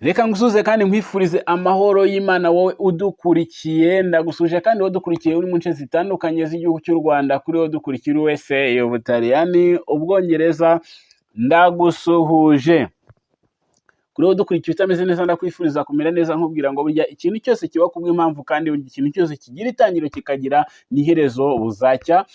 Reka ngusuhuze kandi nkwifurize amahoro y'Imana, wowe udukurikiye. Ndagusuje kandi wowe udukurikiye uri mu nce zitandukanye z'igihugu cy'u Rwanda, kuri wowe udukurikiye uri wese, Ubutaliyani, Ubwongereza, ndagusuhuje. Kuri wowe udukurikiye utameze neza, ndakwifuriza kumera neza, nkubwira ngo burya ikintu cyose kiba kubw'impamvu, kandi burya ikintu cyose kigira itangiriro kikagira n'iherezo. Buzacya,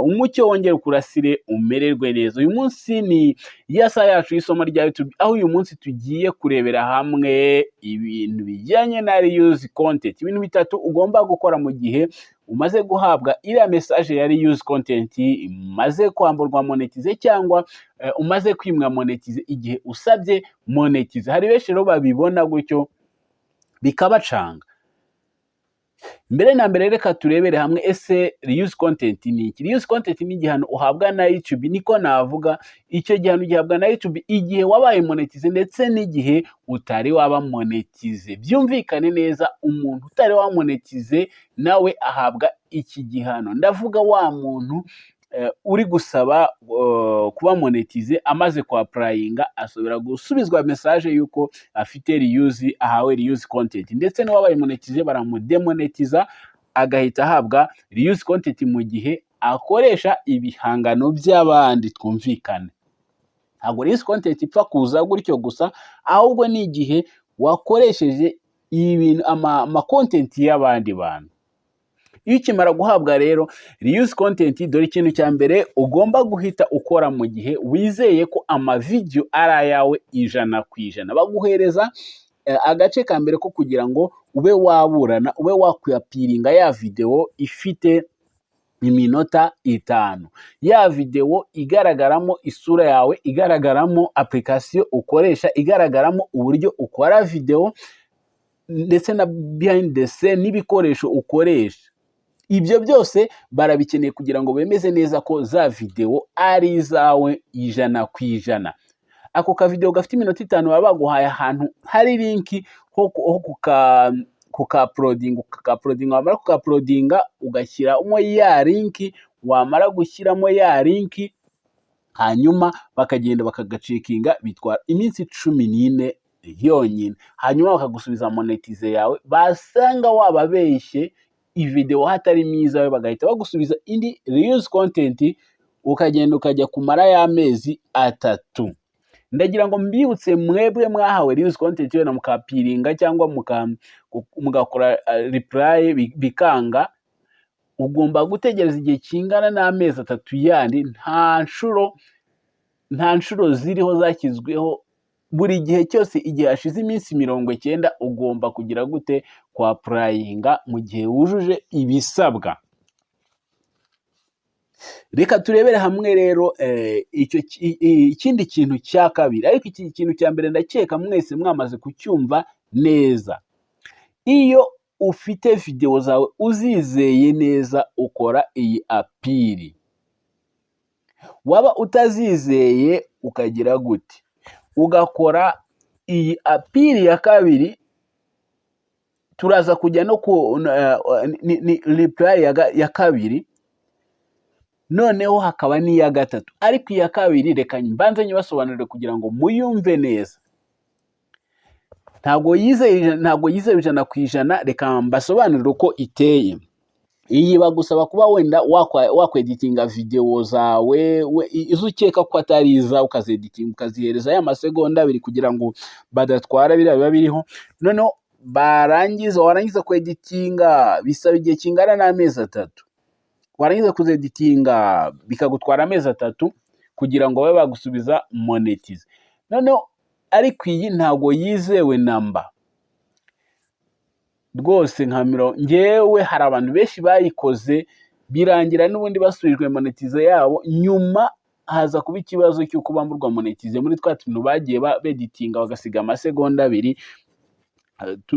umucyo wongere ukurasire, umererwe neza. Uyu munsi ni ya saha yacu y'isomo rya YouTube, aho uyu munsi tugiye kurebera hamwe ibintu bijyanye na reuse content, ibintu bitatu ugomba gukora mu gihe umaze guhabwa iriya message ya reuse content, umaze kwamburwa monetize cyangwa umaze kwimwa monetize igihe usabye monetize. Hari benshi rero babibona gutyo bikabacanga. Mbere na mbere, reka turebere hamwe: ese reuse content ni iki? Reuse content ni igihano uhabwa na YouTube, niko navuga. Icyo gihano gihabwa na YouTube igihe wabaye monetize ndetse n'igihe utari waba monetize. Byumvikane neza, umuntu utari waba monetize nawe ahabwa iki gihano. Ndavuga wa muntu uri gusaba kuba monetize, amaze kwa applyinga asubira gusubizwa message y'uko afite reuse, ahawe reuse content. Ndetse n'uwabaye monetize baramudemonetiza, agahita ahabwa reuse content mu gihe akoresha ibihangano by'abandi. Twumvikane, ntabwo reuse content ipfa kuza gutyo gusa, ahubwo ni igihe wakoresheje ibintu, ama content y'abandi bantu. Iyo ukimara guhabwa rero reuse content, dore ikintu cya mbere ugomba guhita ukora mu gihe wizeye ko amavideo ari ayawe 100%. Baguhereza agace ka mbere ko kugira ngo ube waburana, ube wakwappealinga ya video ifite iminota 5, ya videwo igaragaramo isura yawe, igaragaramo application ukoresha, igaragaramo uburyo ukora videwo, ndetse na behind the scene n'ibikoresho ukoresha. Ibyo byose barabikeneye kugira ngo bemeze neza ko za videwo ari izawe 100%. Ako kavidewo gafite iminota 5 baba baguhaye ahantu hari link ho kuka uploadinga, ukaka uploadinga. Wamara kuka uploadinga, ugashyiramo ya link. Wamara gushyiramo ya link, hanyuma bakagenda bakagacheckinga. Bitwara iminsi 14 yonyine, hanyuma bakagusubiza monetize yawe. Basanga wababeshye, ividewo hatarimo izawe, bagahita bagusubiza indi reuse content, ukagenda ukajya kumara y'amezi 3. Ndagira ngo mbibutse mwebwe mwahawe reuse content, wenda mukaappealinga cyangwa mugakora reply bikanga, ugomba gutegereza igihe kingana n'amezi 3 yandi. Nta nshuro ziriho zashyizweho. Buri gihe cyose, igihe hashize iminsi 90, ugomba kugira gute? Kwa applyinga mu gihe wujuje ibisabwa. Reka turebere hamwe rero icyo ikindi kintu cya kabiri. Ariko iki kintu cya mbere ndakeka mwese mwamaze kucyumva neza. Iyo ufite videwo zawe uzizeye neza, ukora iyi appeal. Waba utazizeye, ukagira gute? Ugakora iyi appeal ya kabiri. Turaza kujya no ku ni reply ya kabiri, noneho hakaba n'iya gatatu. Ariko iya kabiri reka mbanze nyibasobanurire kugira ngo muyumve neza. Ntabwo yizeye 100%. Reka mbasobanurire uko iteye. Iyi bagusaba kuba wenda wakweditinga videwo zawe, izo ukeka ko atari izawe, ukazeditinga, ukazihereza ya masegonda 2 kugira ngo badatwara biriya biba biriho. Noneho warangiza kweditinga, bisaba igihe kingana n'amezi 3. Warangiza kuzeditinga, bikagutwara amezi 3 kugira ngo babe bagusubiza monetize. Noneho ariko iyi ntabwo yizewe namba rwose. Nka mirongo, ngewe hari abantu benshi bayikoze, birangira n'ubundi basubijwe monetize yabo. Nyuma haza kuba ikibazo cy'uko bamburwa monetize muri twa tuntu bagiye beditinga bagasiga amasegonda 2,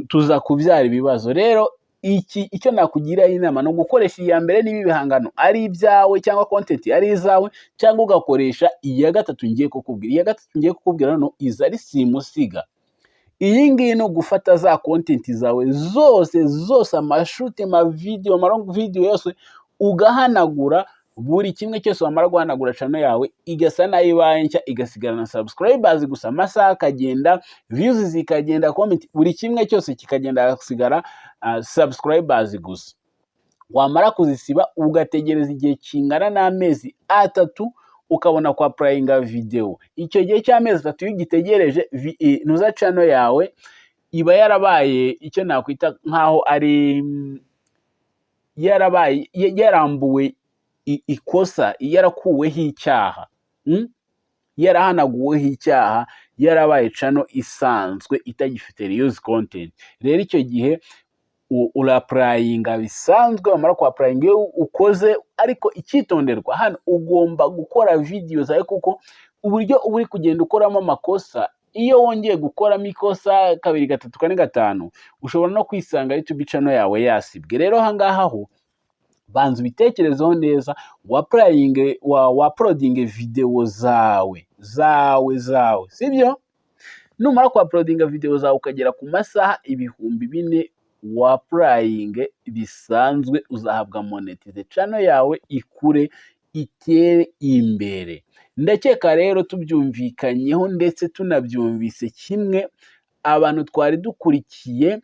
tuza kubyara ibibazo. Rero iki icyo nakugiraho inama ni ugukoresha iya mbere niba ibihangano ari ibyawe cyangwa content ari izawe, cyangwa ugakoresha iya gatatu ngiye kukubwira. Iya gatatu ngiye kukubwira noneho iza ari simusiga. Iyi ngiyi ni ugufata za content zawe zose zose, amashort, amavidewo, ama long video yose, ugahanagura. Buri kimwe cyose, wamara guhanagura channel yawe igasa nayo ibaye nshya, igasigarana subscribers gusa. Amasaha akagenda, views zikagenda, comment, buri kimwe cyose kikagenda, hagasigara subscribers gusa. Wamara kuzisiba, ugategereza igihe kingana n'amezi 3, ukabona kwa applyinga video. Icyo gihe cy'amezi 3 iyo ugitegereje, ntuza channel yawe iba yarabaye icyo nakwita nk'aho ari yarabaye yarambuwe ikosa, yarakuweho icyaha, Yarahanaguweho icyaha, yarabaye channel isanzwe itagifite reused content. Rero icyo gihe ura-applyinga bisanzwe. Wamara ku-applyinga, iyo ukoze, ariko icyitonderwa hano, ugomba gukora video zawe, kuko uburyo uba uri kugenda ukoramo amakosa, iyo wongeye gukoramo ikosa kabiri, gatatu, kane, gatanu, ushobora no kwisanga YouTube channel yawe yasibwe. Rero aha ngaha ho banza ubitekerezeho neza, wa-applyinge, wa-uploadinge video zawe, sibyo? Numara ku-uploadinga video zawe ukagera ku masaha 4000, wa-applyinge bisanzwe, uzahabwa monetize, channel yawe ikure, itere imbere. Ndakeka rero tubyumvikanyeho ndetse tunabyumvise kimwe, abantu twari dukurikiye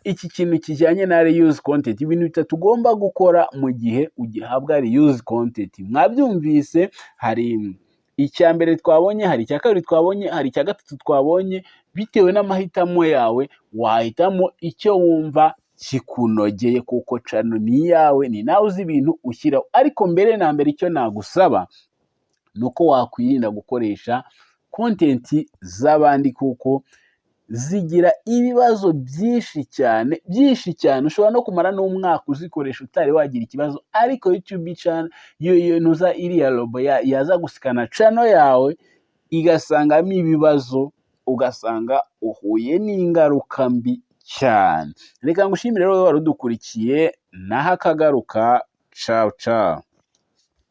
iki kintu kijyanye na reuse content, ibintu bitatu ugomba gukora mu gihe ugihabwa reuse content. Mwabyumvise, hari icya mbere twabonye, hari icya kabiri twabonye, hari icya gatatu twabonye. Bitewe n'amahitamo yawe, wahitamo icyo wumva kikunogeye, kuko channel ni iyawe, ni nawe uzi ibintu ushyiraho. Ariko mbere na mbere, icyo nagusaba ni uko wakwirinda gukoresha content z'abandi, kuko zigira ibibazo byinshi cyane, byinshi cyane. Ushobora no kumara n'umwaka uzikoresha utari wagira ikibazo, ariko YouTube channel yo ntuza iriya robot yaza gu-scana channel yawe igasangamo ibibazo, ugasanga uhuye n'ingaruka mbi cyane. Reka ngushimire rero wari udukurikiye, naho akagaruka. Ciao ciao.